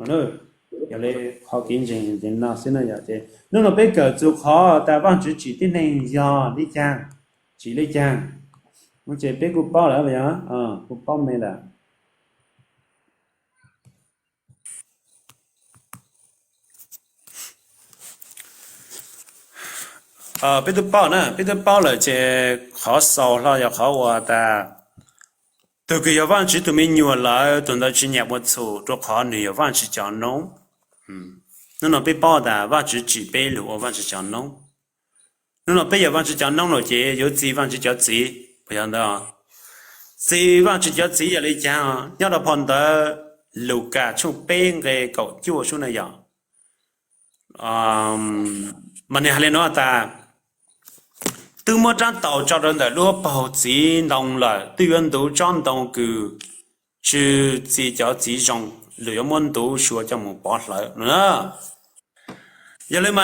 Yog li qhov kev ntseeg ces no xwb no yog ces hnub no peb kawm txug qhov tas Vaajtswv tsim tib neeg yog li caag, tsim li caag. Ces peb kuj paub lawm, kuj paub me lawm. Peb twb paub na, peb twb paub lawm ces qhov xaus hlo yog qhov uas tas tug kws yog Vaajtswv tug me nyuam lawm, tug ntawd tsi nyam ua txhum rua qhov nwg yog Vaajtswv cov noob. Nub no peb paub tas Vaajtswv tsim peb lug ua Vaajtswv cov noob. Nub no peb yog Vaajtswv cov noob lawm ces yuav txi Vaajtswv cov txiv, puas yog ntawd? Txi Vaajtswv cov txiv yog li caag? Nyob rau phau ntawv Lukas tshooj peb nqe kaum cuaj sub na yog, mas nwg has li no tas, twb muab rab taus tso rau ntawm lub paug txiv ntoo lawm, twb yuav ntuv tsob ntoo kws tsi txi cov txiv zoo, lawv yuav muab ntuv sua coj mus pov hlawv no. Yog li mas